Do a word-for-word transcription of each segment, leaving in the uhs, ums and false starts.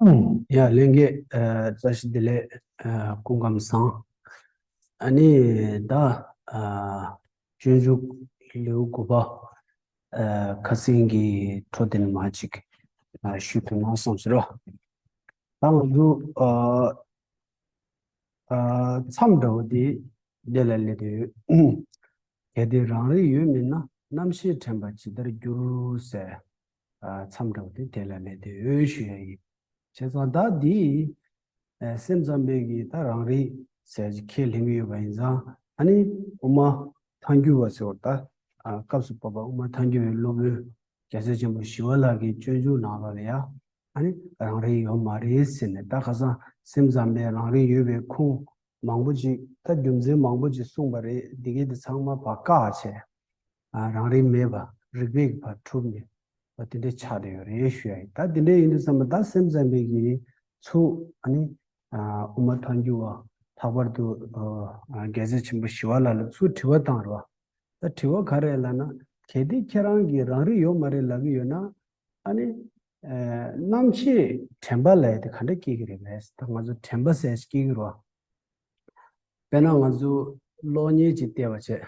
ཡ་ལྷན་རྒྱས། ཨ་བཀྲ་ཤིས་བདེ་ལེགས། ཨ་སྐུ་ཁམས་བཟང་། ཨ་ནི་ད་ཨ་སྤྱོད་འཇུག་ལེའུ་དགུ་པ་ཨ་ཁ་སེང་གི་འཕྲོ་དེ་ནས་མར་ཅིག་ཨ་ཞུ་ཐུབ་ན་བསམ་ཟེར་རོ། ད་ང་ཚོ་ཨ་ཨ་མཚམས་འདྲ་བོ་དེ་དེ་ལ་སླེབས་དུས། གལ་ཏེ་རང་རིག་ཡོད་མིན་ན། རྣམ་ཤེས་དྲན་པ་ཇི་ལྟར་འགྱུར་ཟེར། ཨ་མཚམས་འདྲ་བོ་དེ་དེ་ལ་སླེབས་དུས་ཞུ་ཡ་ཡིན། བྱས་ཙང་ད་འདི་ཨ་སེམས་ཙམ་པས་ཀྱི་ད་རང་རིག་ཟེར་གྱི་ཁས་ལེན་གྱི་ཡོད་པ་ཡིན་ཙང་། ཨ་ནི་དབུ་མ་ཐལ་འགྱུར་བ་ཟེར་བ་ད་ཨ་སྐབས་སུ་བབ་པ་དབུ་མ་ཐལ་འགྱུར་བའི་སློབ་དཔོན་རྒྱལ་སྲས་ཆེན་པོ་ཞི་བ་ལྷ་གི་སྤྱོད་འཇུག་ནང་ལོགས་ལ་ཡ། ཨ་ནི་རང་རིག་ཡོད་མ་རེད་ཟེར་ནས། ད་ཁ་སང་སེམས་ཙམ་པས་རང་རིག་ཡོད་པའི་ཁུངས་མང་པོ་ཅིག་ད་རྒྱུ་མཚན་མང་པོ་ཅིག་གསུངས་པ་རེད། འདི་གའི་དེ་ཚང་མ་ཕར་བཀག་བྱས། ཨ་རང་རིག་མེད་པ་རིགས་པས་ཀྱི་ཕར་གྲུབ་ནས་ཨ་དེ་འདྲ་ཆགས་བསྡད་ཡོད་རེད་ཞུ་ཡ་ཡིན། ད་དེ་འདྲ་ཡིན་དུས་ཙམ་པ་ད་སེམས་ཙམ་པས་ཀྱི་ཚུར་ཨ་ནི་ཨ་དབུ་མ་ཐལ་འགྱུར་བ་ལྷག་པར་དུ་ཨ་རྒྱལ་སྲས་ཆེན་པོ་ཞི་བ་ལྷ་ལ་ཚུར་དྲི་བ་བཏང་རེད་བ། ད་དྲི་བ་ག་རེ་ལབ་ན། གལ་ཏེ་ཁྱེད་རང་གིས་རང་རིག་ཡོད་མ་རེད་ལབ་ཀྱི་ཡོད་ན། ཨ་ནི་ཨ་རྣམ་ཤེས་དྲན་པ་ལབ་ཡ་དེ་ག་འདྲ་སྐྱེ་གི་རེད་པས། ད་ང་ཚོ་དྲན་པ་ཟེར་ཞིག་སྐྱེ་གི་རེད་བ། དཔེར་ན་ང་ཚོ་གློག་བརྙན་ཅིག་བལྟས་པ་བྱས།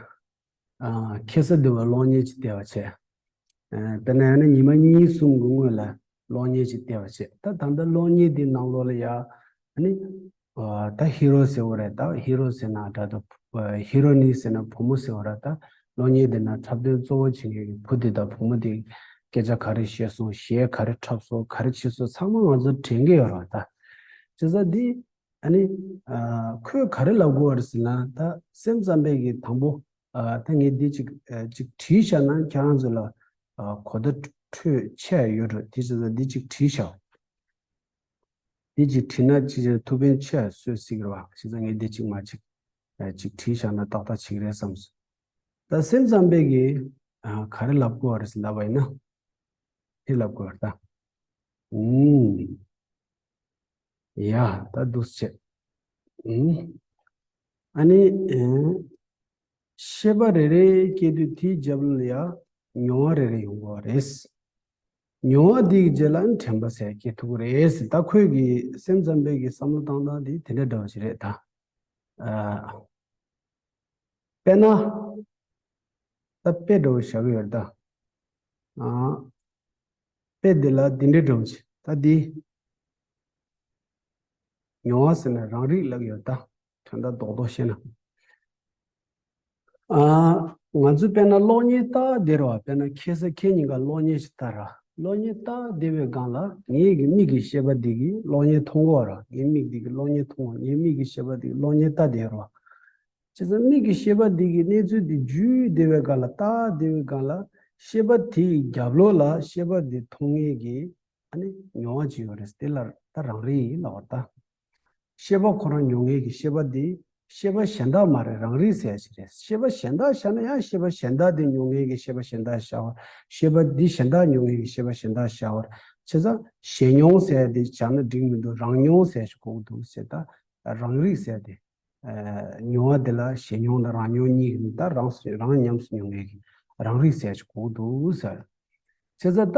ཨ་ཁ་སང་དེ་བ་གློག་བརྙན་ཅིག་བལྟས་པ་བྱས། ཨ་དཔེར་ན་ཡང་ན་ཉི་མ་གཉིས་གསུམ་གྱི་སྔོན་ལ་གློག་བརྙན་ཅིག་བལྟས་པ་བྱས། ད་ད་ལྟ་གློག་བརྙན་དེ་ནང་ལོགས་ལ་ཡ། ཨ་ནི་ཨ་ད་ཧི་རོ་ཟེར་བ་རེད། ད་ཧི་རོ་ཟེར་ན་འདྲ་འདུག་ཨ་ཧི་རོ་ནི་ཟེར་ན་བུ་མོ་ཟེར་བ་རེད། ད་གློག་བརྙན་དེ་ན་འཁྲབ་སྟོན་གཙོ་བོ་བྱེད་མཁན་གྱི་བུ་དེ་དང་བུ་མོ་དེ་སྐད་ཆ་ག་རེ་བཤད་སོང་། གཞས་ག་རེ་འཁྲབ་སོང་། ག་རེ་བྱས་སོང་། ཚང་མ་ང་ཚོ་དྲན་གྱི་ཡོད་རེད་བ། ད་བྱས་ཙང་འདི་ཨ་ནི་ཨ་ཁོས་ག་རེ་ལབ་དགོས་པ་རེད་ཟེར་ན། ད་སེམས་ཙམ་པས་ཀྱི་དང་པོ་ཨ་ད་ངས་འདི་ཅིག་ཨ་ཅིག་བྲིས་བཞག་ན་ཁྱེད་རང་ཚོ་ལ་ཨ་གོ་བརྡ་འཕྲོད་ཆེ་ཡོད་འགྲོ། དེ་བྱས་ཙང་འདི་ཅིག་བྲིས་བཞག་འདི་ཅིག་བྲིས་ན་ཅིག་ཐུགས་ཕན་ཆེ་བ་སོས་སྲིད་ཀྱི་རེད་བ། བྱས་ཙང་ངས་འདི་ཅིག་མ་ཅིག་ཨ་ཅིག་བྲིས་བཞག་ན་ཏག་ཏག་ཅིག་རེད་བསམ་སོང་། ད་སེམས་ཙམ་པས་ཀྱི་ཨ་ག་རེ་ལབ་དགོས་པ་རེད་ཟེར་ལབ་པ་ཡིན་ན། འདི་ལབ་དགོས་པ་རེད་ད། ཨུམ། ཡ་ད་འདུག་སེ་བྱས། ཨུམ། ཨ་ནི་ཨེ་ཤེས་པ་རེ་རེ་སྐྱེ་དུས་དེའི་རྒྱབ་ལ་ཡ་མྱོང་བ་རེ་རེ་ཡོང་གི་ཡོད་རེད། མྱོང་བ་དེའི་རྗེས་ལ་དྲན་པ་ཟེར་སྐྱེ་ཐུབ་ཀྱི་རེད་ཟེར། ད་ཁོས་ཀྱི་སེམས་ཙམ་པས་ཀྱི་བསམ་བློ་བཏང་སྟངས་དེ་དེ་འདྲ་འདྲ་བོ་ཞིག་རེད་ད། ཨ། དཔེར་ན། ད་དཔེ་འདྲ་བོ་བཞག་གི་ཡོད་རེད་ད། ཨ། དཔེ་འདི་ལ་འདི་འདྲ་འདྲ་བོ་ཞིག་ད་འདི། མྱོང་བ་ཟེར་ན་རང་རིག་ལབ་ཀྱི་ཡོད་ད། དོན་དག་རྡོག་རྡོག་བཤད་ན། ཨ། ང་ཚོས་དཔེར་ན་གློག་བརྙན་ལྟ་བསྡད་རེད་བ། དཔེར་ན་ཁ་སང་ཁྱེད་གཉིས་ཀ་གློག་བརྙན་ཞིག་ལྟ་ར། གློག་བརྙན་ལྟ་བསྡད་པའི་སྒང་ལ་ངའི་གི་མིག་གི་ཤེས་པ་འདི་གིས་གློག་བརྙན་མཐོང་གི་ཡོད་ར། ངའི་མིག་འདི་གིས་གློག་བརྙན་མཐོང་བ། ངའི་མིག་གི་ཤེས་པ་འདི་གིས་གློག་བརྙན་ལྟ་བསྡད་རེད་བ། བྱས་ཙང་མིག་གི་ཤེས་པ་འདི་གིས་གནས་ཚུལ་འདི་བརྒྱུད་བསྡད་པའི་སྒང་ལ། ལྟ་བསྡད་པའི་སྒང་ལ་ཤེས་པ་དེའི་རྒྱབ་ལོགས་ལ་ཤེས་པ་འདི་མཐོང་མཁན་གྱི་ཨ་ནི་མྱོང་བ་ཅིག་ཡོད་རེད། དེ་ལ་ད་རང་རིག་ཡིན་ལབ་པ་རེད་ད། ཤེས་པ་ཁོ་རང་མྱོང་མཁན་གྱི་ཤེས་པ་འདི་ཤེས་པ་གཞན་དག་མ་རེད། རང་རིག་ཟེར་ཡ་ཞིག་རེད། ཤེས་པ་གཞན་དག་བཞག་ན་ཡང་ཤེས་པ་གཞན་དག་དེ་མྱོང་མཁན་གྱི་ཤེས་པ་གཞན་དག་བཞག་པ། ཤེས་པ་འདི་གཞན་དག་མྱོང་མཁན་གྱི་ཤེས་པ་གཞན་དག་བཞག་པ། བྱས་ཙང་གཞན་མྱོང་ཟེར་ཡ་དེ་བཞག་ན་འགྲིག་མི་འདུག་རང་མྱོང་ཟེར་ཡ་ཞིག་དགོས་ཀྱི་འདུག་ཟེར། ད་རང་རིག་ཟེར་ཡ་དེ། ཨ་མྱོང་བ་དེ་ལ་གཞན་མྱོང་དང་རང་མྱོང་གཉིས་ཡོད། ད་རང་སོ་རང་ཉམས་སུ་མྱོང་མཁན་གྱི་རང་རིག་ཟེར་ཡ་ཞིག་དགོས་ཀྱི་འདུག་ཟེར། བྱས་ཙང་ད་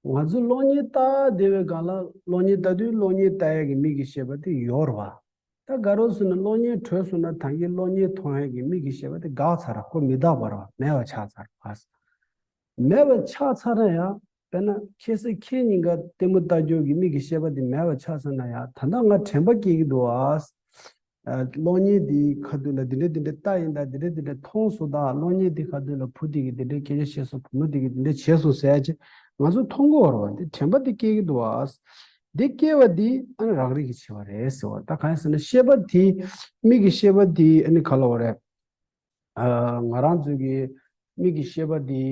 ང་ཚོ་གློག་བརྙན་ལྟ་བསྡད་པའི་སྒང་ལ། གློག་བརྙན་ལྟ་དུས་གློག་བརྙན་ལྟ་ཡས་ཀྱི་མིག་གི་ཤེས་པ་དེ་ཡོད་རེད་བ། ད་ག་རེ་ཟེར་ན་གློག་བརྙན་གྲོལ་སོང་ན་ད་གིན་གློག་བརྙན་མཐོང་ཡས་ཀྱི་མིག་གི་ཤེས་པ་དེ་འགག་ཚར་ར། ཁོ་མི་རྟག་པ་རེད་བ། མེད་པ་ཆགས་ཚར་བ། མེད་པ་ཆགས་ཚར་ན་ཡང་། དཔེར་ན་ཁ་སང་ཁྱེད་གཉིས་ཀ་ལྟད་མོ་ལྟ་རྒྱུ་གི་མིག་གི་ཤེས་པ་དེ་མེད་པ་ཆགས་ཚར་ན་ཡང་། ད་ལྟ་ང་དྲན་པ་སྐྱེ་གི་འདུག་ཨ། ཨ་གློག་བརྙན་དེའི་ཁ་ཐུག་ལ་འདི་འདྲ་འདི་འདྲ་ལྟ་ཡིན་ད། འདི་འདྲ་འདི་འདྲ་མཐོང་སོང་ད། གློག་བརྙན་དེའི་ཁ་ཐུག་ལ་བུ་དེ་གིས་འདི་འདྲའི་སྐད་ཆ་བཤད་སོང་། བུ་མོ་དེ་གིས་འདི་འདྲ་བྱས་སོང་ཟེར་ཡ་ཅིག་ང་ཚོ་མཐོང་གི་ཡོད་རེད་བ། འདི་དྲན་པ་དེ་སྐྱེ་གི་འདུག་ཨ། འདི་སྐྱེ་བ་དེ་ཨ་ནི་རང་རིག་གི་བྱེད་པ་རེད་ཟེར་བ། ད་གང་ཡིན་ཟེར་ན་ཤེས་པ་དེ། མིག་གི་ཤེས་པ་དེ་ཨ་ནི་ག་ལབ་དགོས་རེད། ཨ་ང་རང་ཚོའི་གི་མིག་གི་ཤེས་པ་འདི་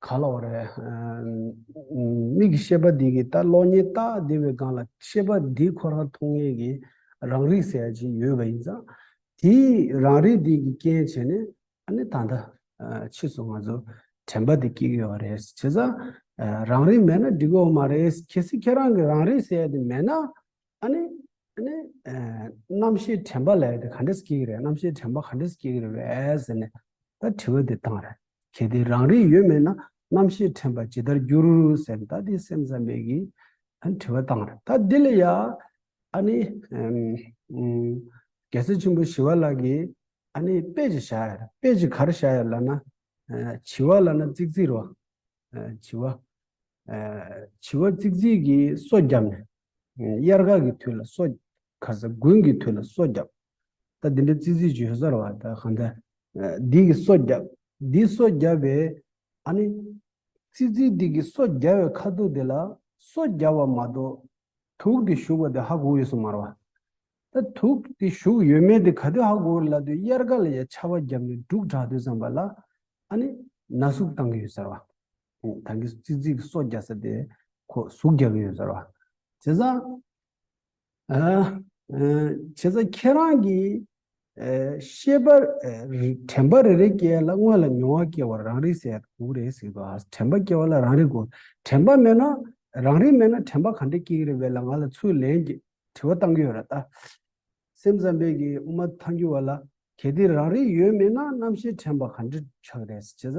ག་ལབ་དགོས་རེད། ཨ་མིག་གི་ཤེས་པ་འདི་གིས་ད་གློག་བརྙན་ལྟ་བསྡད་པའི་སྒང་ལ་ཤེས་པ་འདི་ཁོ་རང་མཐོང་མཁན་གྱི་རང་རིག་ཟེར་ཡ་ཅིག་ཡོད་པ་ཡིན་ཙང་། དེའི་རང་རིག་འདི་གི་རྐྱེན་བྱས་ནས་ཨ་ནི་ད་ལྟ་ཨ་ཕྱིས་སུ་ང་ཚོ་དྲན་པ་འདི་སྐྱེ་གི་ཡོད་རེད། བྱས་ཙང་ཨ་རང་རིག་མེད་ན་འགྲིག་གི་ཡོད་མ་རེད། གལ་སྲིད་ཁྱེད་རང་གི་རང་རིག་ཟེར་ཡ་དེ་མེད་ན། ཨ་ནི། ཨ་ནི། ཨ་རྣམ་ཤེས་དྲན་པ་ལབ་ཡ་དེ་ག་འདྲས་སྐྱེ་གི་རེད། རྣམ་ཤེས་དྲན་པ་ག་འདྲས་སྐྱེ་གི་རེད་པས་ཟེར་ནས་ད་དྲི་བ་དེ་བཏང་རེད། གལ་ཏེ་རང་རིག་ཡོད་མེད་ན། རྣམ་ཤེས་དྲན་པ་ཇི་ལྟར་འགྱུར་ཟེར་ནས། ད་དེ་སེམས་ཙམ་པས་ཀྱི་ ཨ་ནི་དྲི་བ་བཏང་རེད། ད་འདི་ལ་ཡ་ཨ་ནི་ཨམ་ཨམ་རྒྱལ་སྲས་ཆེན་པོ་ཞི་བ་ལྷ་གིས་ཨ་ནི་དཔེ་ཅིག་བཞག་ཡོད་རེད། དཔེ་ཅིག་ག་རེ་བཞག་ཡོད་ལབ་ན། ཨ་བྱི་བ་ལབ་ན་ཙིག་ཙིག་རེད་བ། ཨ་བྱི་བ། ཨ་བྱི་བ་ཙིག་ཙིག་གིས་སོ་བརྒྱབ་ནས། ཨ་དབྱར་ཁ་གི་དུས་ལ་སོ། ཁ་ས་དགུན་གྱི་དུས་ལ་སོ་བརྒྱབ། ད་འདི་འདྲའི་ཙིག་ཙིག་ཅིག་ཡོད་ས་རེད་བ། ད་གང་ལྟར། ཨ་འདི་གིས་སོ་བརྒྱབ། འདི་སོ་བརྒྱབ་པས་ཨ་ནི། ཙིག་ཙིག་འདི་གིས་སོ་བརྒྱབ་པའི་ཁ་ཐུག་དེ་ལ་སོ་བརྒྱབ་པ་མ་གཏོགས། དུག་དེ་ཞུགས་པ་དེ་ཧ་གོ་ཡོད་ས་མ་རེད་བ། ད་དུག་དེ་ཞུགས་ཡོད་མེད་དེ་ག་དུས་ཧ་གོ་རེད་ལབ་དུས། དབྱར་ཁ་ལ་ཡ་ཆར་པ་བརྒྱབ་ནས་འབྲུག་གྲགས་དུས་ཙམ་པ་ལ་ཨ་ནི་ན་ཟུག་བཏང་གི་ཡོད་ས་རེད་བ། ད་གིན་ཙིག་ཙིག་སོ་རྒྱག་ས་དེ་ཁོ་ཟུག་རྒྱག་གི་ཡོད་ས་རེད་བ། བྱས་ཙང་། ཨ་ཨ་བྱས་ཙང་ཁྱེད་རང་གིས་ཨ་ཤེས་པ་ཨ་རི་དྲན་པ་རེ་རེ་སྐྱེ་ལ་སྔོན་ལ་མྱོང་བ་སྐྱེ་བ་རང་རིག་ཟེར་ཡ་དགོས་རེད་ཟེར་གི་འདུག། ཨ་དྲན་པ་སྐྱེ་བ་ལ་རང་རིག་དགོས། དྲན་པ་མེད་ན་རང་རིག་མེད་ན་དྲན་པ་ག་འདྲ་སྐྱེ་གི་རེད་བས་ལ་ང་ལ་ཚུར་ལན་གྱི་དྲི་བ་བཏང་གི་ཡོད་རེད་ད། སེམས་ཙམ་པས་ཀྱི་དབུ་མ་ཐལ་འགྱུར་བ་ལ། གལ་ཏེ་རང་རིག་ཡོད་མེད་ན། རྣམ་ཤེས་དྲན་པ་ག་འདྲ་ཆགས་རེད། བྱས་ཙང་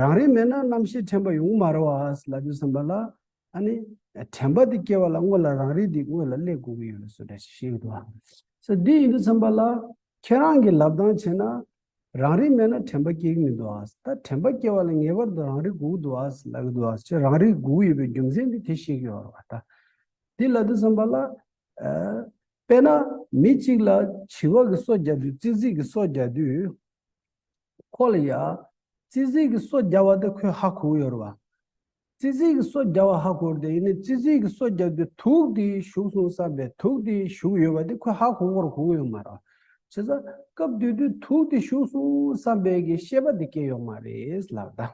རང་རིག་མེད་ན་རྣམ་ཤེས་དྲན་པ་ཡོང་གི་མ་རེད་བ་ལབ་དུས་ཙམ་པ་ལ། ཨ་ནི་དྲན་པ་དེ་སྐྱེ་བ་ལ་སྔོན་ལ་རང་རིག་དེ་སྔོན་ལ་སླེབས་དགོས་ཀྱི་ཡོད་པའི་བཟོ་འདྲ་ཞིག་བཤད་ཀྱི་འདུག་བ། ས་འདི་ཡིན་དུས་ཙམ་པ་ལ་ཁྱེད་རང་གི་ལབ་སྟངས་བྱས་ན། རང་རིག་མེད་ན་དྲན་པ་སྐྱེ་གི་མི་འདུག་ཨ། ད་དྲན་པ་སྐྱེ་བ་ལ་ངེས་པར་དུ་རང་རིག་དགོས་ཀྱི་འདུག་ཨ་ལབ་ཀྱི་འདུག་ཨ། ཅེས་རང་རིག་དགོས་ཀྱི་ཡོད་པའི་རྒྱུ་མཚན་འདི་དེ་བཤད་ཀྱི་ཡོད་རེད་བ་ད། འདི་ལབ་དུས་ཙམ་པ་ལ། ཨ་དཔེར་ན་མི་གཅིག་ལ་བྱི་བ་གིས་སོ་བརྒྱབ་དུས། ཙིག་ཙིག་གིས་སོ་བརྒྱབ་དུས། ཁོ་ལ་ཡ། ཙིག་ཙིག་གིས་སོ་བརྒྱབ་པ་དེ་ཁོས་ཧ་གོ་གི་ཡོད་རེད་བ། ཙིག་ཙིག་གིས་སོ་བརྒྱབ་པ་ཧ་གོ་རེད་དེ། ཡིན་ནའི་ཙིག་ཙིག་གིས་སོ་བརྒྱབ་དུས་དུག་དེ་ཞུགས་སོང་བསམ་པའི། དུག་དེ་ཞུགས་ཡོད་པ་དེ་ཁོས་ཧ་གོ་བར་གོ་གི་ཡོད་མ་རེད་བ། བྱས་ཙང་སྐབས་དེ་དུས་དུག་དེ་ཞུགས་སོང་བསམ་པའི་གི་ཤེས་པ་དེ་སྐྱེ་ཡོད་མ་རེད་ལབ་ད།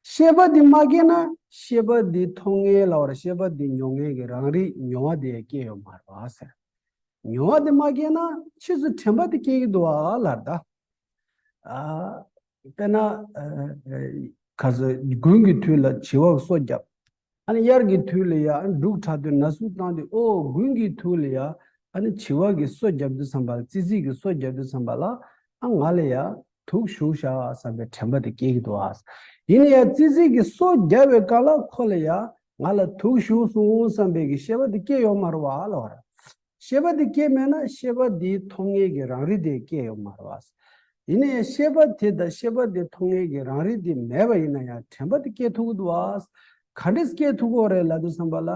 ཤེས་པ་འདི་མ་སྐྱེས་ན་ཤེས་པ་འདི་མཐོང་ངེས་ལབ་པ་རེད། ཤེས་པ་འདི་མྱོང་ངེས་ཀྱི་རང་རིག་མྱོང་བ་དེ་ཡང་སྐྱེས་ཡོད་མ་རེད་བ་ཟེར། མྱོང་བ་འདི་མ་སྐྱེས་ན་ཕྱིས་སུ་དྲན་པ་འདི་སྐྱེ་གི་འདུག་བ་ལབ་ད། ཨ་དཔེར་ན་ཨ་ཁ་སང་དགུན་གྱི་དུས་ལ་བྱི་བ་གིས་སོ་བརྒྱབ། ཨ་ནི་དབྱར་གྱི་དུས་ལ་ཡ་ཨ་ནི་འབྲུག་གྲགས་དུས་ན་ཟུག་བཏང་དུས། ཨོ་དགུན་གྱི་དུས་ལ་ཡ་ཨ་ནི་བྱི་བ་གིས་སོ་བརྒྱབ་དུས་ཙམ་པ་ལ། ཙིག་ཙིག་གིས་སོ་བརྒྱབ་དུས་ཙམ་པ་ལ། ཨ་ང་ལ་ཡ་དུག་ཞུགས་ཤག་བསམ་པའི་དྲན་པ་དེ་སྐྱེ་གི་འདུག་ཨ། ཡིན་ན་ཡང་ཙིག་ཙིག་གིས་སོ་བརྒྱབ་པའི་སྐབས་ལ་ཁོ་ལ་ཡ་ང་ལ་དུག་ཞུགས་སོང་བསམ་པའི་གི་ཤེས་པ་དེ་སྐྱེ་ཡོད་མ་རེད་བ་ལབ་པ་རེད། ཤེས་པ་དེ་སྐྱེས་མེད་ན་ཤེས་པ་དེ་མཐོང་ངེས་ཀྱི་རང་རིག་དེ་སྐྱེ་ཡོད་མ་རེད་བ། ཡིན་ན་ཡང་ཤེས་པ་དེ་དང་ཤེས་པ་དེ་མཐོང་ངེས་ཀྱི་རང་རིག་དེ་མེད་པ་ཡིན་ན་ཡང་དྲན་པ་དེ་སྐྱེ་ཐུབ་ཀྱི་འདུག་བ། ག་འདྲས་སྐྱེ་ཐུབ་ཀྱི་རེད་ལབ་དུས་ཙམ་པ་ལ།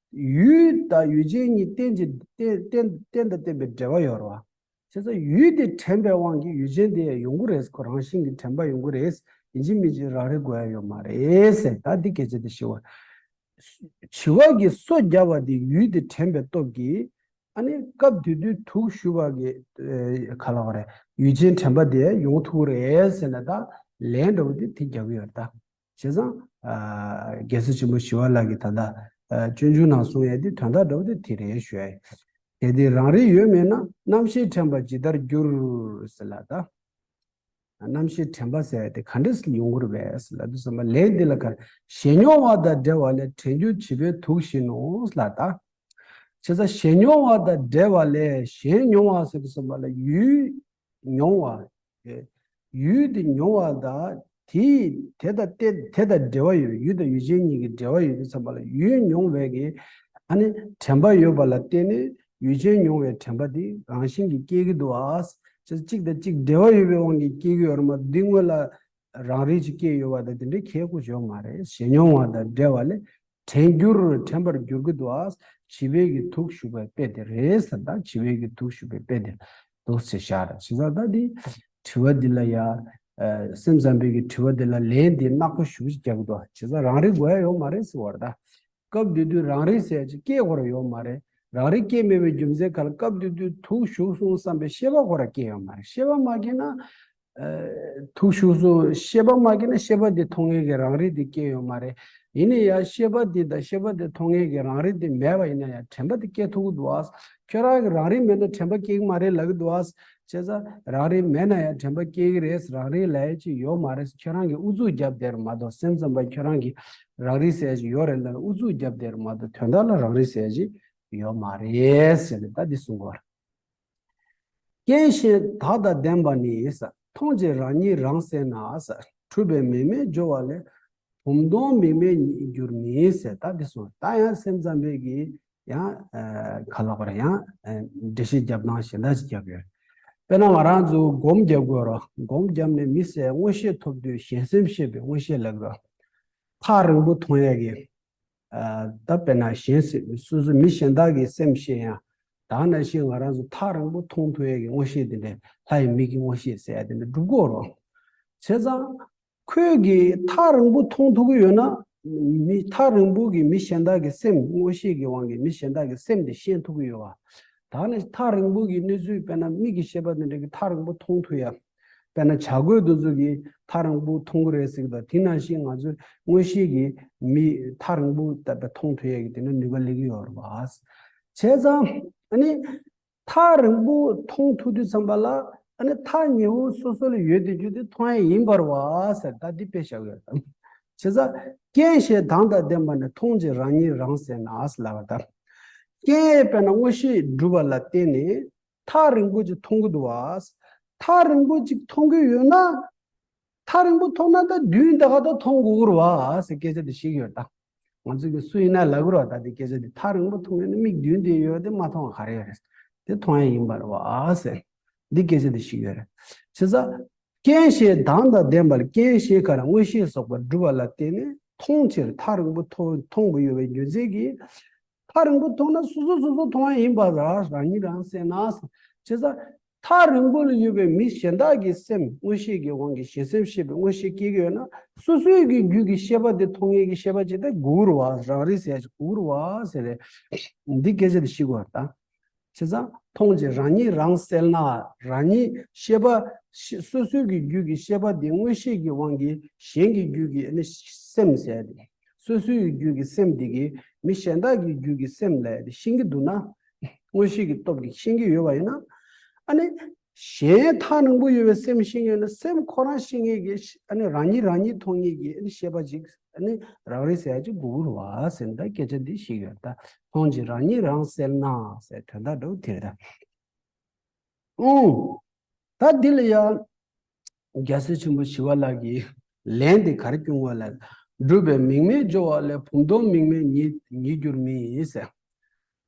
ཡུལ་དང་ཡུལ་ཅན་གཉིས་རྟེན་གྱི་རྟེན་རྟེན་རྟེན་དང་བརྟེན་པའི་འབྲེལ་བ་ཡོད་རེད་བ། བྱས་ཙང་ཡུལ་དེ་དྲན་པའི་དབང་གིས་ཡུལ་ཅན་དེ་ཡང་ཡོང་གི་རེད། ཁོ་རང་བཞིན་གྱིས་དྲན་པ་ཡོང་གི་རེད། ཡིན་གཅིག་མིན་གཅིག་རང་རིག་དགོས་ཡ་ཡོད་མ་རེད་ཟེར། ད་འདི་སྐད་ཆ་དེ་ཞུ་བ། བྱི་བ་གིས་སོ་བརྒྱབ་པ་དེ་ཡུལ་དེ་དྲན་པའི་སྟོབས་ཀྱིས། ཨ་ནི་སྐབས་དེ་དུས་དུག་ཞུགས་པ་གི་ཨ་ག་ལབ་དགོས་རེད། ཡུལ་ཅན་དྲན་པ་དེ་ཡོང་ཐུབ་ཀྱི་རེད་ཟེར་ནས་ད་ལན་འདྲ་བོ་དེ་དེ་རྒྱག་གི་ཡོད་རེད་ད། བྱས་ཙང་། ཨ་རྒྱལ་སྲས་ཆེན་པོ་ཞི་བ་ལྷ་གིས་ད་ལྟ་ཨ་སྤྱོད་འཇུག་ནང་གསུངས་ཡས་དེ་དོན་དག་འདྲ་བོ་དེ་དེ་རེད་ཞུ་ཡ་ཡིན། གལ་ཏེ་རང་རིག་ཡོད་མེད་ན། རྣམ་ཤེས་དྲན་པ་ཇི་ལྟར་འགྱུར་ཟེར་ལ་ད། རྣམ་ཤེས་དྲན་པ་ཟེར་ཡ་དེ་ག་འདྲས་ཡོང་གི་རེད་པས་ལབ་དུས་ཙམ་པ་ལན་འདི་ལ་ག་རེ། ཞེན་མྱོང་བ་དང་བྲལ་བ་ལས། དྲན་འགྱུར་བྱིས་པའི་དུག་བཞིན་ནོ་ལབ་ད། བྱས་ཙང་ཞེན་མྱོང་བ་དང་བྲལ་བ་ལས། ཞེན་མྱོང་བ་ཟེར་དུས་ཙམ་པ་ལ་ཡུལ་མྱོང་བ། ཡུལ་དེ་མྱོང་བ་དང་དེའི་དེ་དང་བརྟེན་དེ་དང་འབྲེལ་བ་ཡོད་པའི། ཡུལ་དང་ཡུལ་ཅན་གཉིས་ཀྱི་འབྲེལ་བ་ཡོད་དུས་ཙམ་པ་ལ་ཡུལ་མྱོང་བའི་གི་ཨ་ནི་དྲན་པ་ཡོད་པ་ལ་བརྟེན་ནས་ཡུལ་ཅན་མྱོང་བའི་དྲན་པ་དེ་རང་བཞིན་གྱིས་སྐྱེ་གི་འདུག་ཨ། ཅེས་གཅིག་དང་གཅིག་འབྲེལ་བ་ཡོད་པའི་དབང་གིས་སྐྱེ་གི་ཡོད་རེད་མ་གཏོགས། འདི་སྔོན་ལ་རང་རིག་ཅིག་སྐྱེས་ཡོད་པ་དང་དེ་འདྲའི་ཁྱད་ཁོ་ཡོད་མ་རེད། ཞེན་མྱོང་བ་དང་བྲལ་བ་ལས། དྲན་འགྱུར་དྲན་པར་འགྱུར་གྱི་འདུག་ཨ། བྱིས་པའི་གི་དུག་ཞུགས་པའི་དཔེ་དེ་རེད་ཟེར། ད་བྱིས་པའི་གི་དུག་ཞུགས་པའི་དཔེ་དེ་འདུག་ཟེར་བཞག་རེད། བྱས་ཙང་ད་འདི་དྲི་བ་འདི་ལ་ཡ། ཨ་སེམས་ཙམ་པའི་གི་དྲི་བ་འདི་ལ་ལན་འདི་ནག་པོ་ཞེ་པོ་ཅིག་རྒྱག་གི་འདུག་ཨ། བྱས་ཙང་རང་རིག་དགོས་ཡ་ཡོད་མ་རེད་ཟེར་བ་རེད་ད། སྐབས་དེ་དུས་རང་རིག་ཟེར་ཡ་ཅིག་སྐྱེ་དགོས་ར་ཡོད་མ་རེད། རང་རིག་སྐྱེ་མེད་པའི་རྒྱུ་མཚན་ག་ལ། སྐབས་དེ་དུས་དུག་ཞུགས་སོང་བསམ་པའི་ཤེས་པ་ཁོ་ར་སྐྱེ་ཡོད་མ་རེད། ཤེས་པ་མ་སྐྱེས་ན། ཨ་དུག་ཞུགས་སོང་། ཤེས་པ་མ་སྐྱེས་ན་ཤེས་པ་དེ་མཐོང་ངེས་ཀྱི་རང་རིག་དེ་སྐྱེ་ཡོད་མ་རེད། ཡིན་ན་ཡང་ཤེས་པ་དེ་དང་ཤེས་པ་དེ་མཐོང་ངེས་ཀྱི་རང་རིག་དེ་མེད་པ་ཡིན་ན་ཡང་དྲན་པ་དེ་སྐྱེ་ཐུབ་ཀྱི་འདུག་ཨ། ཁྱོད་རང་གི་རང་རིག་མེད་ན་དྲན་པ་སྐྱེ་གི་མ་རེད་ལབ་ཀྱི་འདུག་ཨ། བྱས་ཙང་རང་རིག་མེད་ན་ཡང་དྲན་པ་སྐྱེ་གི་རེད། རང་རིག་ལབ་ཡ་ཅིག་ཡོད་མ་རེད། ཁྱོད་རང་གིས་ཨུ་ཚུགས་བརྒྱབ་བསྡད་རེད་མ་གཏོགས། སེམས་ཙམ་པ་ཁྱོད་རང་གིས་རང་རིག་ཟེར་ཡ་ཅིག་ཡོད་རེད་ལབ་ནས་ཨུ་ཚུགས་བརྒྱབ་བསྡད་རེད་མ་གཏོགས། དོན་དག་ལ་རང་རིག་ཟེར་ཡ་ཅིག་ཡོད་མ་རེད་ཟེར་ནས་ད་འདི་གསུང་གི་ཡོད་རེད། རྐྱེན་གཞན་དག་དང་ལྡན་པ་ནི། མཐོང་བྱེད་རང་ཉིད་རང་གསལ་ན། གྲུབ་པའི་མིང་མེད་སྦྱོར་བ་ལས། བུམ་སྟོང་མིག་མེད་ཉིད་འགྱུར་མིན་ཟེར། ད་འདི་སོང་ད་ཡང་སེམས་ཙམ་པས་ཀྱི་ཡང་ཁ་ལོག་པར་ཡང་འགྲེལ་བཤད་རྒྱབ་སྟངས་གཞན་དག་ཅིག་རྒྱབ་ཡོད། དཔེར་ན་ང་རང་ཚོ་སྒོམ་རྒྱབ་དགོས་རོ། སྒོམ་རྒྱབ་ནས་མི་སེར་མངོན་ཤེས་ཐོབ་དུས་གཞན་སེམས་ཤེས་པའི་མངོན་ཤེས་ལབ་རོ། ཐག་རིང་པོ་མཐོང་ཡས་ཀྱི། ད་དཔེར་ན་གཞན་སེམས་སོ་སོ་མི་གཞན་དག་གི་སེམས་ཤེས་ཡང་། ད་ནང་བཞིན་ང་རང་ཚོ་ཐག་རིང་པོ་མཐོང་ཐུབ་ཡས་ཀྱི་མངོན་ཤེས་དེ་འདྲའི་ལྷ་ཡི་མིག་གི་མངོན་ཤེས་ཟེར་ཡ་དེ་འདྲ་འགྲུབ་དགོས་རོ། བྱས་ཙང་། ཁོས་ཀྱི་ཐག་རིང་པོ་མཐོང་ཐུབ་ཀྱི་ཡོད་ན། མི་ཐག་རིང་པོ་གི་མི་གཞན་དག་གི་སེམས་མངོན་ཤེས་ཀྱི་དབང་གིས་མི་གཞན་དག་གི་སེམས་དེ་ཤེས་ཐུབ་ཀྱི་ཡོད་པ། ད་ནི་ཐག་རིང་པོ་གི་གནས་ཚུལ་དཔེར་ན་མིག་གི་ཤེས་པ་དེ་འདྲ་གི་ཐག་རིང་པོ་མཐོང་ཐུབ་ཡ། དཔེར་ན་བྱ་རྒོད་དེ་ཚོ་གི་ཐག་རིང་པོ་མཐོང་གི་རེད་ཟེར་གི་འདུག་དེ་ནང་བཞིན་ང་ཚོའི་མངོན་ཤེས་ཀྱི་མི་ཐག་རིང་པོ་ལྟ་བུ་མཐོང་ཐུབ་ཡ་གི་དེ་ནི་ནུས་པ་སླེབས་ཀྱི་ཡོད་རེད་པ། བྱས་ཙང་ཨ་ནི། ཐག་རིང་པོ་མཐོང་ཐུབ་དུས་ཙམ་པ་ལ་ཨ་ནི་ཐག་ཉེ་བོ་སོ་སོ་ལ་ཡོད་དེ་རྒྱུ་དེ་མཐོང་ཡ་ཡིན་པ་རེད་པ་ཟེར་ད་འདི་དཔེ་བཞག་ཡོད་དམ། བྱས་ཙང་རྐྱེན་ཞེས་དང་དང་ལྡན་པ་ནི་མཐོང་ཅིང་རང་ཉིད་རང་གསལ་ན་ཟེར་ལབ་པ་ད། རྐྱེན་དཔེར་ན་མངོན་ཤེས་གྲུབ་པ་ལ་བརྟེན་ནས་ཐག་རིང་པོ་ཅིག་མཐོང་གི་འདུག་བ། ཐག་རིང་པོ་ཅིག་མཐོང་གི་ཡོད་ན། ཐག་རིང་པོ་མཐོང་ན་ད་མདུན་ད་ག་ད་མཐོང་དགོས་རེད་པ་ཟེར་སྐད་ཆ་དེ་ཞིག་ཡོད་ད། ང་ཚོ་གི་སུ་ཡིན་ན་ལབ་དགོས་རེད་པ། ད་དེ་སྐད་ཆ་དེ་ཐག་རིང་པོ་མཐོང་ཡོད་ན་མིག་མདུན་དེ་ཡོད་དེ་མ་མཐོང་བ་ག་རེ་ཡོད་རེད། དེ་མཐོང་ཡ་ཡིན་པ་རེད་པ་ཟེར། འདི་སྐད་ཆ་དེ་ཞིག་ཡོད་རེད། བྱས་ཙང་། རྐྱེན་ཞེས་དང་དང་ལྡན་པར་རྐྱེན་ཞེས་ག་ར་མངོན་ཤེས་སོགས་པ་གྲུབ་པ་ལ་བརྟེན་ནས་མཐོང་ཕྱིར་ཐག་རིང་པོ་མཐོང་མཐོང་དགོས་ཡོད་པའི་རྒྱུ་མཚན་གྱིས། ཐག་རིང་པོ་མཐོང་ན་སོ་སོ་སོ་སོ་མཐོང་བ་ཡིན་པ་ར་རང་ཉིད་རང་གསལ་ན། བྱས་ཙང་ཐག་རིང་པོ་ལ་ཡོད་པའི་མི་གཞན་དག་གི་སེམས་མངོན་ཤེས་ཀྱི་དབང་གིས་གཞན་སེམས་ཤེས་པའི་མངོན་ཤེས་སྐྱེ་གི་ཡོད་ན་སོ་སོའི་གི་རྒྱུད་ཀྱི་ཤེས་པ་དེ་མཐོང་ངེས་ཀྱི་ཤེས་པ་ཅིག་དེ་དགོས་རེད་པ། རང་རིག་ཟེར་ཡ་ཅིག་དགོས་རེད་པ་ཟེར་རེད། འདི་སྐད་ཆ་དེ་ཤེས་དགོས་པ་དང་། བྱས་ཙང་མཐོང་ཅིང་རང་ཉིད་རང་གསལ་ན། རང་ཉིད་ཤེས་པ་ཤེ་སོ་སོའི་གི་རྒྱུད་ཀྱི་ཤེས་པ་དེ་མངོན་ཤེས་ཀྱི་དབང་གིས་གཞན་གྱི་རྒྱུད་ཀྱི་ཨ་ནི་སེམས་ཟེར་ཡ་དེ། སོ་སོའི་རྒྱུད་ཀྱི་སེམས་དེ་གིས་མི་གཞན་དག་གི་རྒྱུད་ཀྱི་སེམས་ལ་ཡ་དེ་ཤེས་ཀྱི་འདུག་ན། མངོན་ཤེས་ཀྱི་སྟོབས་ཀྱིས་ཤེས་ཀྱི་ཡོད་པ་ཡིན་ན། ཨ་ནི། གཞན་ཐག་རིང་པོ་ཡོད་པའི་སེམས་ཤེས་ངེས་ན་སེམས་ཁོ་རང་ཤེས་ངེས་ཀྱི་ཨ་ནི་རང་ཉིད་རང་ཉིད་མཐོང་ངེས་ཀྱི་ཨ་ནི་ཤེས་པ་ཅིག་ཨ་ནི་རང་རིག་ཟེར་ཡ་ཅིག་དགོས་ཀྱི་རེད་པ་ཟེར་ན་ད་སྐད་ཆ་འདི་ཞིག་ཡོད་ད། མཐོང་ཅིང་རང་ཉིད་རང་གསལ་ན་ཟེར་དོན་དག་འདྲ་བོ་དེ་རེད་ད། ཨོ། ད་འདི་ལ་ཡང་རྒྱལ་སྲས་ཆེན་པོ་ཞི་བ་ལྷ་གིས་ལན་འདི་ག་རེ་བསྐྱོན་པ་ལ། གྲུབ་པའི་མིག་མེད་སྦྱོར་བ་ལས། བུམ་སྟོང་མིག་མེད་ཉིད་ཉིད་འགྱུར་མིན་ཟེར།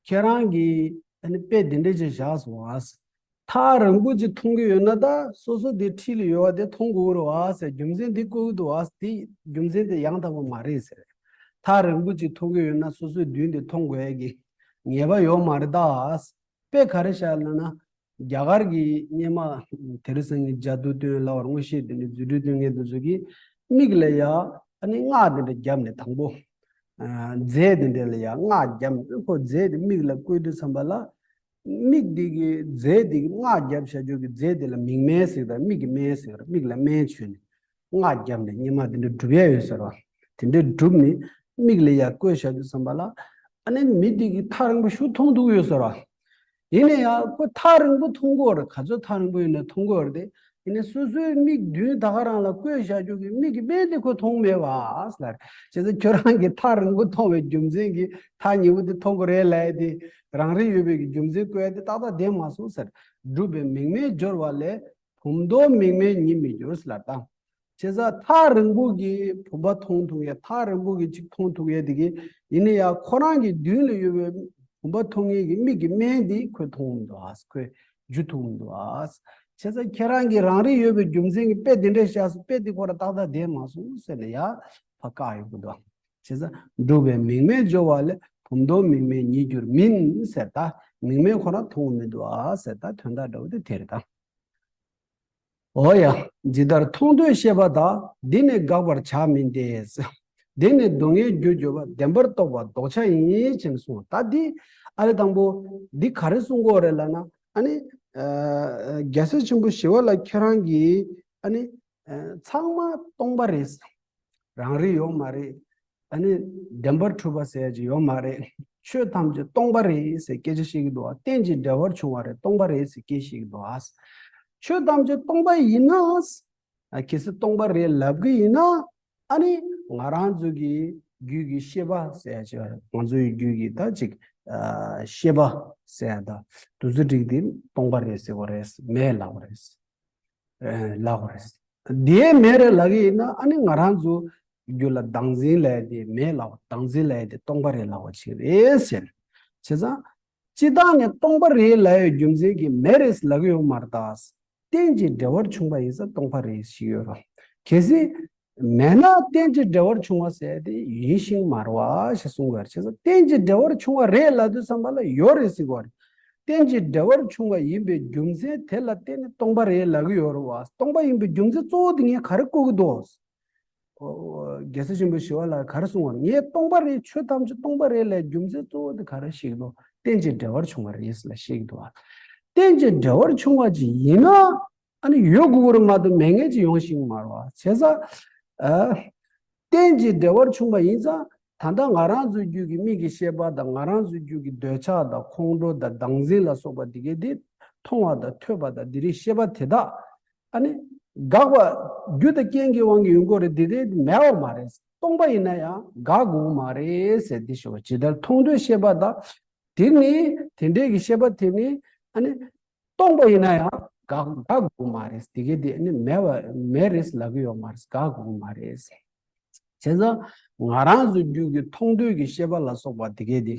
ཁྱེད་རང་གིས་ཨ་ནི་དཔེ་འདི་འདྲ་ཅིག་བཞག་སོང་ཨ། ཐག་རིང་པོ་ཅིག་མཐོང་གི་ཡོད་ན་ད་སོ་སོ་དེ་འཁྲིས་ལ་ཡོད་པ་དེ་མཐོང་དགོས་རེད་པ་ཟེར། རྒྱུ་མཚན་འདི་བཀོད་ཀྱི་འདུག་པ། དེ་རྒྱུ་མཚན་དེ་ཡང་དག་པ་མ་རེད་ཟེར། ཐག་རིང་པོ་ཅིག་མཐོང་གི་ཡོད་ན་སོ་སོའི་མདུན་དེ་མཐོང་དགོས་ཡ་གི་ངེས་པ་ཡོད་མ་རེད་ད། དཔེ་ག་རེ་བཞག་ལབ་ན། རྒྱ་གར་གྱི་སྔོན་མ་དེ་རིང་སང་ཉིན་ཇ་དུ་སྟོན་ལབ་པ་རེད། མངོན་ཤེས་དེ་ནི་རྫུ་འཕྲུལ་སྟོན་མཁན་དེ་ཚོ་གིས་མིག་ལ་ཡ་ཨ་ནི་སྔགས་དེ་འདྲ་བརྒྱབ་ནས་དང་པོ། རྫས་དེ་འདྲ་ལ་ཡ་སྔགས་བརྒྱབ་ནས་ཁོ་རྫས་དེ་མིག་ལ་བཀོད་དུས་ཙམ་པ་ལ། མིག་འདི་གི་རྫས་འདི་གི་སྔགས་བརྒྱབ་བཞག་རྒྱུ་གི་རྫས་འདི་ལ་མིག་སྨན་ཟེར་དང་མིག་གི་སྨན་ཟེར། མིག་ལ་སྨན་བྱུགས་ནས་སྔགས་བརྒྱབ་ནས་སྔོན་མ་དེ་འདྲ་སྒྲུབ་ཡ་ཡོད་ཟེར་བ། དེ་འདྲ་སྒྲུབ་ནས་མིག་ལ་ཡ་བཀོད་བཞག་དུས་ཙམ་པ་ལ། ཨ་ནི་མི་འདི་གི་ཐག་རིང་པོ་ཞིག་མཐོང་ཐུབ་ཡོད་ཟེར་བ། ཡིན་ན་ཡང་ཁོ་ཐག་རིང་པོ་མཐོང་གི་ཡོད་རེད། ག་ཚོད་ཐག་རིང་པོ་ཡིན་ན་མཐོང་གི་ཡོད་རེད་དེ། ཡིན་ནའི་སོ་སོའི་མིག་མདུན་ད་ག་རང་ལ་བཀོད་བཞག་རྒྱུ་གི་མིག་གི་སྨན་དེ་ཁོས་མཐོང་མེད་པ་ཟེར། བྱས་ཙང་ཁྱོད་རང་གིས་ཐག་རིང་པོ་མཐོང་བའི་རྒྱུ་མཚན་གྱིས་ཐག་ཉེ་བོ་དེ་མཐོང་གི་རེད་ལབ་ཡ་དེ་རང་རིག་ཡོད་པའི་གི་རྒྱུ་མཚན་བཀོད་ཡ་དེ་ཏག་ཏག་བདེན་མ་སོང་ཟེར། གྲུབ་པའི་མིག་མེད་སྦྱོར་བ་ལས། བུམ་སྟོང་མིག་མེད་ཉིད་མི་འགྱུར་ལབ་དང་། བྱས་ཙང་ཐག་རིང་པོ་གི་བུམ་པ་མཐོང་ཐུབ་ཡ། ཐག་རིང་པོ་གི་ཅིག་མཐོང་ཐུབ་ཡ་དེ་གི་ཡིན་ན་ཡང་ཁོ་རང་གི་མདུན་ལ་ཡོད་པའི་བུམ་པ་མཐོང་ཡས་ཀྱི་མིག་གི་སྨན་དེ་ཁོས་མཐོང་མི་འདུག་ཨ། ཁོས་འཇུ་ཐུབ་མི་འདུག་ཨ། བྱས་ཙང་ཁྱེད་རང་གིས་རང་རིག་ཡོད་པའི་རྒྱུ་མཚན་གྱིས་དཔེ་དེ་འདྲ་བཞག་སོང་། དཔེ་དེ་ཁོ་རང་ཏག་ཏག་བདེན་མ་སོང་ཟེར་ནས་ཡ་ཕར་བཀག་ཡོང་གི་འདུག་བྱས་ཙང་གྲུབ་པའི་མིག་མེད་སྦྱོར་བ་ལས། བུམ་སྟོང་མིག་མེད་ཉིད་འགྱུར་མིན་ཟེར། ད་མིག་སྨན་ཁོ་རང་མཐོང་མི་འདུག་ཨ་ཟེར། ད་དོན་དག་འདྲ་བོ་དེ་དེ་རེད་ད། འོ་ཡ། ཇི་ལྟར་མཐོང་ཐོས་ཤེས་པ་དག་འདི་ནི་དགག་པར་བྱ་མིན་ཏེ། འདི་ནི་སྡུག་བསྔལ་རྒྱུར་གྱུར་པ། བདེན་པར་རྟོགས་པ་ལྡོག་ཆ་ཡིན། ཅེས་གསུངས། ད་འདི་ཨ་ལེ་དང་པོ་འདི་ག་རེ་གསུང་གི་ཡོད་རེད་ལབ་ན། ཨ་ནི་རྒྱལ་སྲས་ཆེན་པོ་ཞི་བ་ལྷ་ཁྱེད་རང་གིས་ཨ་ནི་ཚང་མ་སྟོང་པ་རེད། རང་རིག་ཡོད་མ་རེད། ཨ་ནི་བདེན་པར་གྲུབ་པ་ཟེར་ཡ་ཅིག་ཡོད་མ་རེད། ཆོས་ཐམས་ཅད་སྟོང་པ་རེད་ཟེར་སྐད་ཆ་བཤད་ཀྱི་འདུག་བ། རྟེན་ཅིང་འབྲེལ་བར་འབྱུང་བ་རེད། སྟོང་པ་རེད་ཟེར་སྐད་བཤད་ཀྱི་འདུག་བ། ཆོས་ཐམས་ཅད་སྟོང་པ་ཡིན་ན། ཨ་གལ་སྲིད་སྟོང་པ་རེད་ལབ་ཀྱི་ཡིན་ན། ཨ་ནི་ང་རང་ཚོ་གི་རྒྱུད་ཀྱི་ཤེས་པ་ཟེར་ཡ་ཅིག་ང་ཚོའི་རྒྱུད་ཀྱི་ད་ཅིག་ཤེས་པ་ཟེར་ཡ་ད་དུ་ཚོད་སྒྲིག་དེ་སྟོང་པ་རེད་ཟེར་བ་རེད། མེད་ལབ་པ་རེད། ལབ་པ་རེད། དེ་མེད་རེད་ལབ་ཀྱི་ཡིན་ན། ཨ་ནི་ང་རང་ཚོ་ རྒྱུད་ལ་བདག་འཛིན་ལབ་ཡ་དེ་མེད་ལབ་པ། བདག་འཛིན་ལབ་ཡ་དེ་སྟོང་པ་རེད་ལབ་པ་ཅིག་རེད་ཟེར། བྱས་ཙང་། སྤྱིར་བཏང་ནས་སྟོང་པ་རེད་ལབ་ཡའི་རྒྱུ་མཚན་གྱིས་མེད་རེད་ལབ་ཀྱི་ཡོད་མ་རེད་ད། རྟེན་ཅིང་འབྲེལ་བར་འབྱུང་བ་ཡིན་ཙང་སྟོང་པ་རེད་ཞིག་ཡོད་རེད། གལ་སྲིད་མེད་ན་རྟེན་ཅིང་འབྲེལ་བར་འབྱུང་བ་ཟེར་དེ་ཡིན་ཞིང་མ་རེད་པ་ཞེས་གསུང་གི་ཡོད་རེད། བྱས་ཙང་རྟེན་ཅིང་འབྲེལ་བར་འབྱུང་བ་རེད་ལབ་དུས་ཙམ་པ་ལ་ཡོད་རེད་ཟེར་གྱི་ཡོད་རེད། རྟེན་ཅིང་འབྲེལ་བར་འབྱུང་བ་ཡིན་པའི་རྒྱུ་མཚན་དེ་ལ་བརྟེན་ནས་སྟོང་པ་རེད་ལབ་ཀྱི་ཡོད་རེད་པ། སྟོང་པ་ཡིན་པའི་རྒྱུ་མཚན་གཙོ་བོ་དེ་ངས་ག་རེ་བཀོད་ཀྱི་འདུག་ཨོ། རྒྱལ་སྲས་ཆེན་པོ་ཞི་བ་ལྷས་ག་རེ་གསུངས་པ། ངས་སྟོང་པ་རེད། ཆོས་ཐམས་ཅད་སྟོང་པ་རེད་ལབ་རྒྱུ་མཚན་གཙོ་བོ་དེ་ག་རེ་བཤད་ཀྱི་འདུག་རྟེན་ཅིང་འབྲེལ་བར་འབྱུང་བ་རེད་ལབ་བཤད་ཀྱི་འདུག་རྟེན་ཅིང་འབྲེལ་བར་འབྱུང་བ་ཅིག་ཡིན་ན། ཨ་ནི་ཡོད་དགོས་ཀྱི་རེད་མ་གཏོགས་མེད་མཁན་ཅིག་ཡོང་ཞིག་མ་རེད་པ། བྱས་ཙང་། ཨ། རྟེན་ཅིང་འབྲེལ་བར་འབྱུང་བ་ཡིན་ཙང་། ད་ལྟ་ང་རང་ཚོའི་རྒྱུད་ཀྱི་མིག་གི་ཤེས་པ་དང་། ང་རང་ཚོའི་རྒྱུད་ཀྱི་འདོད་ཆགས་དང་ཁོང་ཁྲོ་དང་བདག་འཛིན་ལ་སོགས་པ་དེ་གས་དེ། མཐོང་བ་དང་ཐོས་པ་དང་དེ་རིགས་ཤེས་པ་དེ་དག་ཨ་ནི། འགག་པ། རྒྱུ་དང་རྐྱེན་གྱི་དབང་གིས་ཡོང་གི་རེད། དེ་དེ་མེད་པ་མ་རེད། སྟོང་པ་ཡིན་ན་ཡང་འགག་དགོས་མ་རེད་ཟེར། དེ་ཞུ་བ་ཇི་ལྟར་མཐོང་ཐོས་ཤེས་པ་དག་དེ་ནི་དེ་འདྲའི་གི་ཤེས་པ་དེ་ནི་ཨ་ནི། སྟོང་པ་ཡིན་ན་ཡང་འགག་འགག་དགོས་མ་རེད། དེ་གས་དེ་ཨ་ནི་མེད་པ་མེད་རེད་ལབ་ཀྱི་ཡོད་མ་རེད། འགག་དགོས་མ་རེད། བྱས་ཙང་ང་རང་ཚོའི་རྒྱུད་ཀྱི་མཐོང་ཐོས་ཀྱི་ཤེས་པ་ལ་སོགས་པ་དེ་གས་དེ།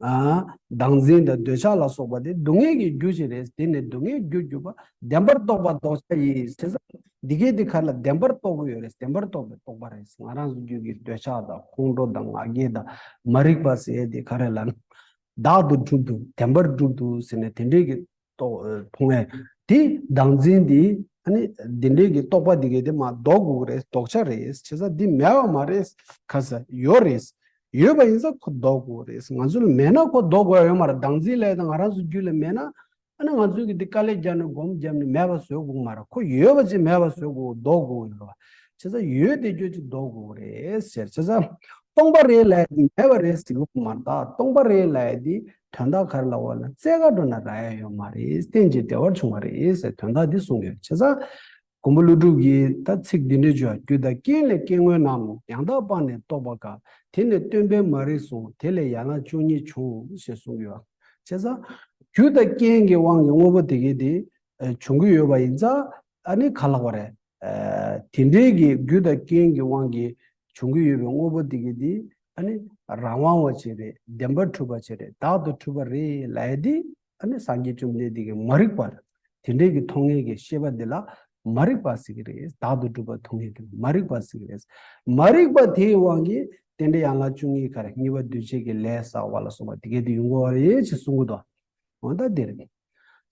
ཨ། བདག་འཛིན་དང་འདོད་ཆགས་ལ་སོགས་པ་དེ་སྡུག་བསྔལ་གྱི་རྒྱུ་ཞིག་རེད། དེ་ནི་སྡུག་བསྔལ་རྒྱུར་གྱུར་པ་བདེན་པར་རྟོགས་པ་ལྡོག་ཆ་ཡིས། བྱས་ཙང་འདི་གས་དེ་ག་ལ་བདེན་པར་རྟོགས་ཀྱི་ཡོད་རེད། བདེན་པར་རྟོགས་པའི་རྟོག་པ་རེད། ང་རང་ཚོའི་རྒྱུད་ཀྱི་འདོད་ཆགས་དང་ཁོང་ཁྲོ་དང་ང་རྒྱལ་དང་མ་རིག་པ་ཟེར་ཡས་དེ་ག་རེ་ལབ་ན། བདག་ཏུ་གྲུབ་འདུག་བདེན་པར་གྲུབ་འདུག་ཟེར་ནས་དེ་འདྲས་ཀྱི་རྟོག་མཐོང་ཡས་དེ་བདག་འཛིན་དེ་ཨ་ནི་འདི་འདྲས་ཀྱི་རྟོག་པ་འདི་གས་དེ་མར་ལྡོག་དགོས་རེད། ལྡོག་ཆ་རེད། བྱས་ཙང་འདི་མེད་པ་མ་རེད། ག་ས་ཡོད་རེད། ཡོད་པ་ཡིན་ཙང་ཁོ་ལྡོག་དགོས་རེད། ང་ཚོ་ལ་མེད་ན་ཁོ་ལྡོག་དགོས་ཡ་ཡོད་མ་རེད། བདག་འཛིན་ལས་དང་ང་རང་ཚོ་རྒྱུད་ལ་མེད་ན། ཨ་ནི་ང་ཚོས་ཀྱི་འདི་དཀའ་ལས་བརྒྱབ་ནས་སྒོམ་བརྒྱབ་ནས་མེད་པ་བཟོ་དགོས་མ་རེད། ཁོ་ཡོད་པ་ཅིག་མེད་པ་བཟོ་དགོས། ལྡོག་དགོས་ཡོད་རེད་བ། བྱས་ཙང་ཡོད་དེ་རྒྱུ་ཅིག་ལྡོག་དགོས་རེད་ཟེར། བྱས་ཙང་སྟོང་པ་རེད་ལབ་ཡ་དེ་མེད་པ་རེད་ཟེར་གྱི་མ་རེད། ད་སྟོང་པ་རེད་ལབ་ཡ་དེ་དོན་དག་ག་རེ་ལབ་པ་ལ་རྩེ་ག་འགྲོ་ན་རག་ཡ་ཡོད་མ་རེད། རྟེན་ཅིང་འབྲེལ་བར་འབྱུང་བ་རེད་ཟེར་དོན་དག་འདི་གསུངས་ཡོད། བྱས་ཙང་མགོན་པོ་ཀླུ་སྒྲུབ་ཀྱིས་ད་ཚིག་འདི་འདྲ་བརྗོད། རྒྱུ་དང་རྐྱེན་ལས་སྐྱེ་དངོས་རྣམས། ཡང་དག་སྤངས་ནས་རྟོགས་པ་དཀའ། དེ་ནི་སྟོན་པས་མ་རིག་གསུངས། དེ་ལས་ཡན་ལག་བཅུ་གཉིས་བྱུང་ཞེས་གསུངས་ཡོད། བྱས་ཙང་རྒྱུ་དང་རྐྱེན་གྱི་དབང་གིས་དངོས་པོ་དེ་གས་དེ་ཨ་བྱུང་གི་ཡོད་པ་ཡིན་ཙང་ཨ་ནི་ག་ལབ་དགོས་རེད། ཨ་དེ་འདྲའི་གི་རྒྱུ་དང་རྐྱེན་གྱི་དབང་གིས་བྱུང་གི་ཡོད་པའི་དངོས་པོ་དེ་གས་དེ་ཨ་ནི་རང་དབང་བ་ཅིག་རེད། བདེན་པར་གྲུབ་པ་ཅིག་རེད། བདག་ཏུ་གྲུབ་པ་རེད་ལབ་ཡ་དེ་ཨ་ནི་སངས་རྒྱས་བཅོམ་ལྡན་འདས་ཀྱིས་མ་རིག་པ་རེད། དེ་འདྲའི་གི་མཐོང་ངེས་ཀྱི་ཤེས་པ་འདི་ལ་མ་རིག་པ་ཟེར་གྱི་རེད། བདག་ཏུ་གྲུབ་པ་མཐོང་ངེས་ཀྱི་མ་རིག་པ་ཟེར་གྱི་རེད། མ་རིག་པ་དེའི་དབང་གིས་རྟེན་འབྲེལ་ཡན་ལག་བཅུ་གཉིས་ག་རེ་རྙེད་པ་འདུས་བྱས་ཀྱི་ལས་བསགས་པ་ལ་སོགས་པ་དེ་གས་དེ་ཡོང་གི་ཡོད་རེད་ཅེས་གསུང་གི་འདུག་འོ་ད་འདི་རེད། བྱས་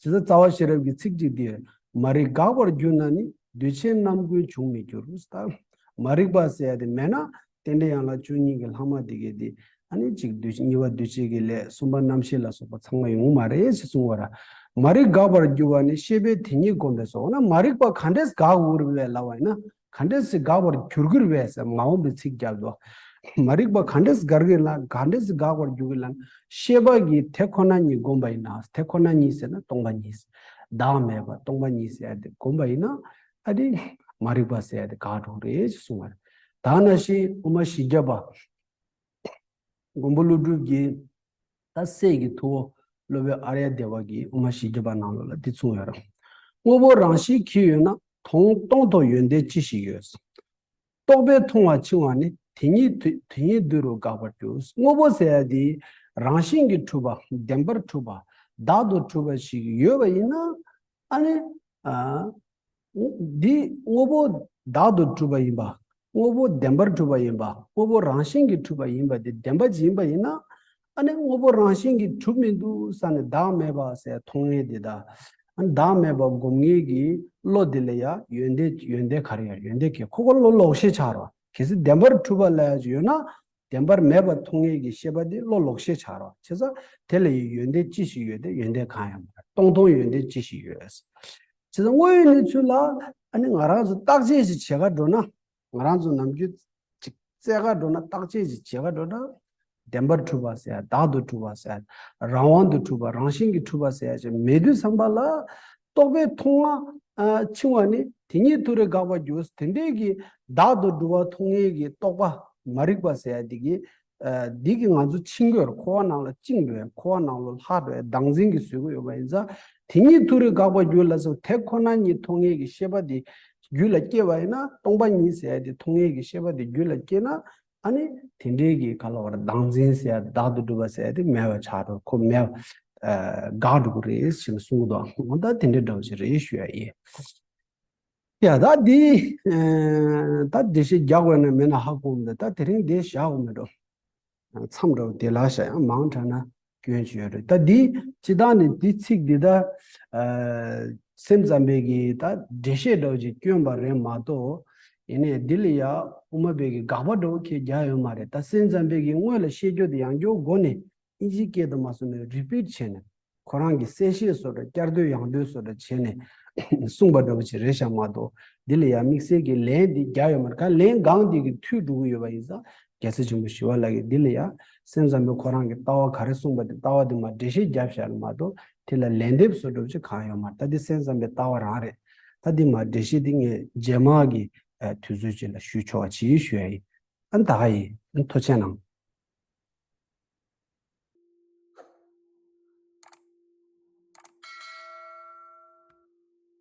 ཙང་རྩ་བ་ཤེས་རབ་ཀྱི་ཚིག་གཅིག་འདི་རེད། མ་རིག་འགག་པར་གྱུར་ན་ནི། འདུས་བྱས་རྣམ་ཀུན་འབྱུང་མི་འགྱུར། ད་མ་རིག་པ་ཟེར་ཡ་དེ་མེད་ན། རྟེན་འབྲེལ་ཡན་ལག་བཅུ་གཉིས་ཀྱི་ལྷག་མ་དེ་གས་དེ་ཨ་ནི་གཅིག་འདུས་རྙེད་པ་འདུས་བྱས་ཀྱི་ལས། གསུམ་པ་རྣམ་ཤེས་ལ་སོགས་པ་ཚང་མ་ཡོང་གི་མ་རེད་ཅེས་གསུངས་པ་རེད། མ་རིག་འགག་པར་འགྱུར་བ་ནི། ཤེས་པས་དེ་ཉིད་བསྒོམས་པས་སོ། འོ་ན་མ་རིག་པ་ག་འདྲས་འགག་འགྱུར་བས་ལབ་པ་ཡིན་ན། ག་འདྲས་སེ་འགག་པར་འགྱུར་གྱི་རེད་པས་ཟེར་མ་འོངས་པའི་ཚིག་བརྒྱབ་འདུག་མ་རིག་པ་ག་འདྲས་འགག་གི་ལ་ག་འདྲས་སེ་འགག་པར་འགྱུར་གྱི་ལ། ཤེས་པ་གིས་དེ་ཁོ་ན་ཉིད་བསྒོམས་པ་ཡིན་ན། དེ་ཁོ་ན་ཉིད་ཟེར་ན་སྟོང་པ་ཉིད། བདག་མེད་པ་སྟོང་པ་ཉིད་ཟེར་ཡ་དེ་བསྒོམས་པ་ཡིན་ན། ཨ་དེ་མ་རིག་པ་ཟེར་ཡ་དེ་འགག་འགྲོ་གི་རེད་ཅེས་གསུངས་པ་རེད། ད་ནང་བཞིན་དབུ་མ་བཞི་བརྒྱ་པ། མགོན་པོ་ཀླུ་སྒྲུབ་ཀྱི་ད་སྲས་ཀྱི་ཐུ་བོ་སློབ་དཔོན་ཨཱརྱ་དེ་བ་གིས་དབུ་མ་བཞི་བརྒྱ་པ་ནང་ལོགས་ལ་འདི་གསུངས་ཡོད་རེད། དངོས་པོ་རང་བཞིན་གྱིས་ཡོད་ན། མཐོང་སྟོང་དུ་ཡོན་ཏན་ཅི་ཞིག་ཡོད། རྟོག་པས་མཐོང་བ་འཆིང་བ་ནི། དེ་ཉིད་དུ་དེ་ཉིད་དུ་རུ་འགག་པར་འགྱུར། དངོས་པོ་ཟེར་ཡ་དེ་རང་བཞིན་གྱིས་གྲུབ་པ། བདེན་པར་གྲུབ་པ། བདག་ཏུ་གྲུབ་པ་ཞིག་ཡོད་པ་ཡིན་ན། ཨ་ནི། ཨ། འདི་དངོས་པོ་བདག་ཏུ་གྲུབ་པ་ཡིན་པ། དངོས་པོ་བདེན་པར་གྲུབ་པ་ཡིན་པ། དངོས་པོ་རང་བཞིན་གྱིས་གྲུབ་པ་ཡིན་པ་དེ་བདེན་པ་ཅིག་ཡིན་པ་ཡིན་ན། ཨ་ནི་དངོས་པོ་རང་བཞིན་གྱིས་གྲུབ་མི་འདུག་བསམ་ནས་བདག་མེད་པ་ཟེར་མཐོང་ངེས་དེ་དང་། ཨ་ནི་བདག་མེད་པ་སྒོམ་ངེས་ཀྱི་བློ་དེ་ལ་ཡང་ཡོན་ཏན་ཡོན་ཏན་ག་རེ་ཡང་ཡོན་ཏན་གྱི་ཁོ་ཁོ་བློ་ལོག་ཤེས་ཆགས་རོགས། གལ་སྲིད་བདེན་པར་གྲུབ་པ་ལ་ཡང་ཡོད་ན། བདེན་པར་མེད་པ་མཐོང་ངེས་ཀྱི་ཤེས་པ་དེ་བློ་ལོག་ཤེས་ཆགས་རོགས། བྱས་ཙང་དེ་ལ་ཡང་ཡོན་ཏན་ཅི་ཞིག་ཡོད་དེ། ཡོན་ཏན་གང་ཡང་མེད། སྟོང་སྟོང་ཡོན་ཏན་ཅི་ཞིག་ཡོད། བྱས་ཙང་དངོས་ཡོད་གནས་ཚུལ་ལ་ཨ་ནི་ང་རང་ཚོ་བརྟག་དཔྱད་ཅིག་བྱེད་ག་འགྲོ་ན། ང་རང་ཚོ་ནམ་རྒྱུན་ཅིག་བཙལ་ག་འགྲོ་ན། བརྟག་དཔྱད་ཅིག་བྱེད་ག་འགྲོ་ན། བདེན་པར་གྲུབ་པ་ཟེར་ཡ། བདག་ཏུ་གྲུབ་པ་ཟེར་ཡ། རང་དབང་དུ་གྲུབ་པ། རང་བཞིན་གྱིས་གྲུབ་པ་ཟེར་ཡ་ཅིག་མེད་དུས་ཙམ་པ་ལ། རྟོག་པས་མཐོང་བ་འཆིང་བ་ནི། དེ་ཉིད་དུ་རུ་འགག་པར་འགྱུར། དེ་འདྲའི་གི་བདག་ཏུ་གྲུབ་པ་མཐོང་ངེས་ཀྱི་རྟོག་པ་མ་རིག་པ་ཟེར་ཡ་འདི་གི། འདི་གིས་ང་ཚོ་འཆིང་གི་ཡོད་རེད། འཁོར་བ་ནང་ལ་བཅིངས་འགྲོ་ཡ། འཁོར་བ་ནང་ལ་ལྷག་འགྲོ་ཡ། བདག་འཛིན་གྱིས་བཟོས་ཀྱི་ཡོད་པ་ཡིན་ཙང་། དེ་ཉིད་དུ་རུ་འགག་པར་འགྱུར་ལ་སོགས། དེ་ཁོ་ན་ཉིད་མཐོང་ངེས་ཀྱི་ཤེས་པ་འདི་ རྒྱུད་ལ་སྐྱེས་པ་ཡིན་ན་སྟོང་པ་ཉིད་ཟེར་ཡ་དེ་མཐོང་ཡས་ཀྱི་ཤེས་པ་དེ་རྒྱུད་ལ་སྐྱེས་ན། ཨ་ནི་དེ་འདྲའི་གི་ག་ལ་བར་བདག་འཛིན་ཟེར་ཡ་བདག་ཏུ་གྲུབ་པ་ཟེར་ཡ་དེ་མེད་པ་ཆགས་འགྲོ། ཁོ་མེད་པ་འགག་འགྲོ་གི་རེད་ཟེར་ནས་གསུང་གི་འདུག་ད་དེ་འདྲའི་འདྲ་བོ་ཞིག་རེད་ཞུ་ཡ་ཡིན། ཡ་ད་འདི་ད་འགྲེལ་བཤད་རྒྱག་དགོས་ན་མེད་ན་ཧ་གོ་མི་འདུག་ད་དེ་རིང་འདི་བཞག་དགོས་མི་འགྲོ། མཚམས་འདྲ་བོ་དེ་ལ་བཞག་ཡང་མང་དྲགས་ན་སྐྱོན་ཅིག་ཡོད་རེད། ད་འདི་སྤྱི་བཏང་ནས་འདི་ཚིག་འདི་ད་སེམས་ཙམ་པས་ཀྱི་ད་འགྲེལ་བཤད་འདྲ་བོ་ཅིག་བསྐྱོན་པ་རེད་མ་གཏོགས། ཡིན་ནའི་འདི་ལ་ཡ་དབུ་མ་པས་ཀྱི་དགག་པ་འདྲ་བོ་ཁྱེད་རྒྱག་ཡོད་མ་རེད། ད་སེམས་ཙམ་པས་ཀྱི་སྔོན་ལ་བཤད་རྒྱུ་དེ་ཡང་སྐྱར་སྒོ་ནས་ཨིན་ཇིའི་སྐད་དུ་མ་སོང་ནས་རི་པིཊ་བྱས་ནས་ཁོ་རང་གི་གསལ་བཤད་བཟོ་འདྲ་བསྐྱར་ཟློས་ཡང་ཟློས་བཟོ་འདྲ་བྱས་ནས་གསུངས་པ་འདྲ་བོ་ཅིག་རེད་ཤག་མ་གཏོགས། འདི་ལ་ཡ་དམིགས་བསལ་གྱི་ལན་འདི་རྒྱག་ཡོད་མ་རེད། ག་ལན་གང་འདི་གི་མཐུད་འགྲོ་གི་ཡོད་པ་ཡིན་ཙང་རྒྱལ་སྲས་ཆེན་པོ་ཞི་བ་ལྷ་གིས་འདི་ལ་ཡ་སེམས་ཙམ་པས་ཁོ་རང་གི་ལྟ་བ་ག་རེ་གསུངས་པ་དེ་ལྟ་བ་དེ་མར་འགྲེལ་བཤད་བརྒྱབ་བཞག་ལ་མ་གཏོགས་དེ་ལ་ལན་འདེབས་བཟོ་འདྲ་བོ་ཅིག་གང་ཡོད་མ་རེད། ད་འདི་སེམས་ཙམ་པའི་ལྟ་བ་རང་རེད། ད་འདི་མར་འགྲེལ་བཤད་འདི་ངས་རྗེས་མ་གི་ཨ་དུས་ཚོད་ཅིག་ལ་ཞུ་ཆོག་པ་ཅིག་ཞུ་ཡ་ཡིན། ཨ་ནི་ད་ག་ཡིན། ཨ་ནི་ཐུགས་རྗེ་གནང་།